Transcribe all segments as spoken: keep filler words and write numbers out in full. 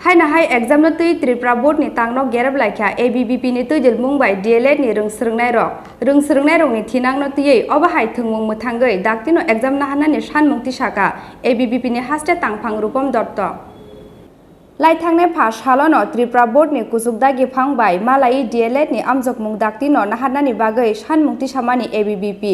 Haina hai exam no twi Tripura Board ni tangno gerep laikha A B V P ni twidilmung bai D L Ed ni rwng swrwngnairok. Rwng swrwngnairokni thinangno twiwi obo hai thwngmung mwthangwi daktino exam naharnani sanmung tisaka A B V P ni haste tangphang Rupom Dotto. Laithangnai pha salono Tripura Board ni kuchuk dagi phang bai malai D L Ed ni amjokmung daktino naharnani bagwi sanmung tisamani A B V P.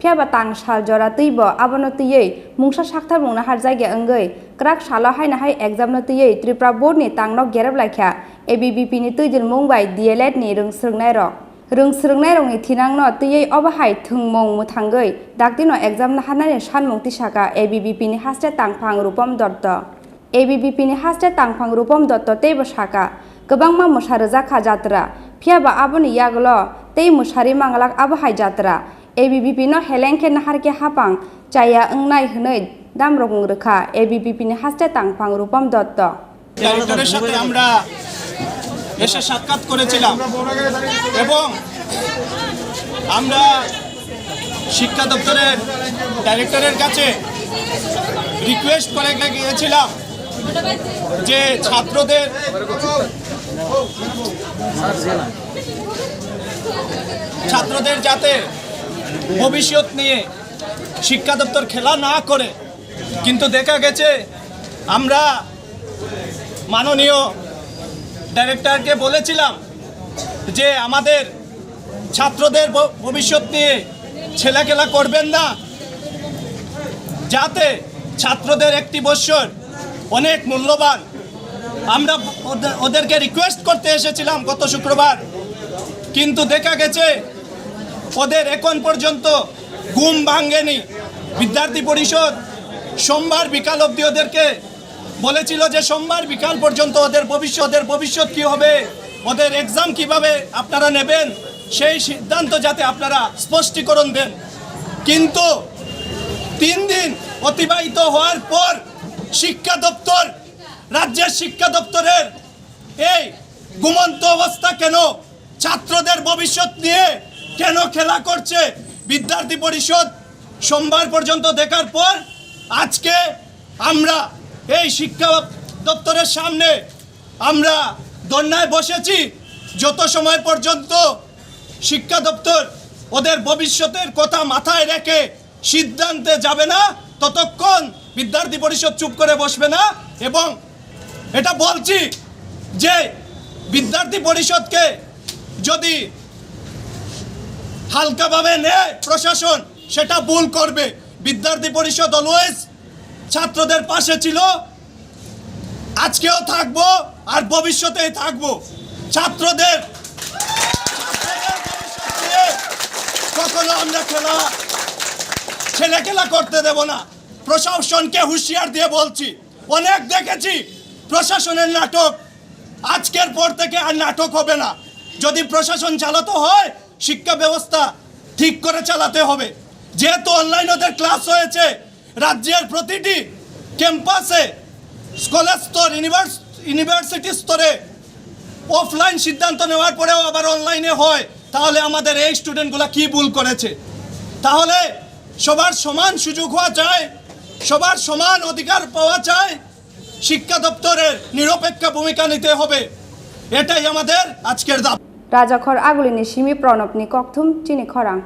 Phiyaba tang sal jora twibo abono twiwi mungsa saktharmung naharjakya wngwi kwrak salo haina hai exam no twiwi Tripura Board ni tangno gerep laikha A B V P ni twidilmung bai D L Ed ni rwng swrwngnairok. Rwng swrwngnairokni thinangno twiwi obo hai thwngmung mwthangwi daktino exam naharnani sanmung tisaka A B V P ni haste tangphang Rupom Dotto. A B V P ni haste tangphang Rupom Dotto teibo saka, kwbangma mwsa rwjak kha jatra, phiyaba aboni yagulo tei mwsari manglak abo hai jatra, A B V P no heleng khe nahar khe hapang chaya wngnai hwnwi damrokmung rwkha A B V P ni haste tangphang Rupom Dotto. ডাইরেক্টরের সাথে আমরা এসে সাক্ষাৎ করেছিলাম এবং আমরা শিক্ষা দপ্তরের ডাইরেক্টরের কাছে রিকোয়েস্ট করে গিয়েছিলাম যে ছাত্রদের ছাত্রদের যাতে ভবিষ্যৎ নিয়ে শিক্ষা দপ্তর খেলা না করে। কিন্তু দেখা গেছে আমরা মাননীয় ডাইরেক্টরকে বলেছিলাম যে আমাদের ছাত্রদের ভ-, ভবিষ্যৎ নিয়ে ছেলেখেলা করবেন না, যাতে ছাত্রদের একটি বৎসর অনেক মূল্যবান। আমরা ওদে-, ওদেরকে রিকোয়েস্ট করতে এসেছিলাম গত শুক্রবার, কিন্তু দেখা গেছে ওদের এখন পর্যন্ত ঘুম ভাঙেনি। বিদ্যার্থী পরিষদ সোমবার বিকাল অবধি ওদেরকে বলেছিল যে সোমবার বিকাল পর্যন্ত ওদের ভবিষ্যৎ, ওদের ভবিষ্যৎ কি হবে, ওদের এক্সাম কিভাবে আপনারা নেবেন, সেই সিদ্ধান্ত যাতে আপনারা স্পষ্টীকরণ দেন। কিন্তু তিন দিন অতিবাহিত হওয়ার পর শিক্ষা দপ্তর, রাজ্যের শিক্ষা দপ্তরের এই ঘুমন্ত অবস্থা কেন? ছাত্রদের ভবিষ্যৎ নিয়ে কেন খেলা করছে বিদ্যার্থী পরিষদ? সোমবার পর্যন্ত দেখার পর আজকে আমরা এই শিক্ষা দপ্তরের সামনে আমরা ধর্নায় বসেছি। যত সময় পর্যন্ত শিক্ষা দপ্তর ওদের ভবিষ্যতের কথা মাথায় রেখে সিদ্ধান্তে যাবে না, ততক্ষণ বিদ্যার্থী পরিষদ চুপ করে বসবে না। এবং এটা বলছি যে বিদ্যার্থী পরিষদকে যদি হালকাভাবে নেয় প্রশাসন, সেটা ভুল করবে। বিদ্যার্থী পরিষদ অলওয়েজ ছাত্রদের পাশে ছিল, আজকেও থাকবো, আর ভবিষ্যতেই থাকবো। ছাত্রদের, ছাত্রদের ভবিষ্যৎ নিয়ে কখনো আমরা খেলা, ছেলে খেলা করতে দেব না। প্রশাসনকে হুঁশিয়ার দিয়ে বলছি, অনেক দেখেছি প্রশাসনের নাটক, আজকের পর থেকে আর নাটক হবে না। যদি প্রশাসন চালাতে হয়, শিক্ষা ব্যবস্থা ঠিক করে চালাতে হবে। যেহেতু অনলাইন ওদের ক্লাস হয়েছে, রাজ্যের প্রতিটি ক্যাম্পাসে, স্কুল স্তর, ইউনিভার্স-, ইউনিভার্সিটি স্তরে অফলাইন সিদ্ধান্ত নেওয়ার পরেও আবার অনলাইনে হয়, তাহলে আমাদের এই স্টুডেন্টগুলো কি ভুল করেছে? তাহলে সবার সমান সুযোগ হওয়া চাই, সবার সমান অধিকার পাওয়া চাই। শিক্ষা দপ্তরের নিরপেক্ষ ভূমিকা নিতে হবে, এটাই আমাদের আজকের দাবি। Rajakhor Agulini simi Pranobni kokthum chini khorang.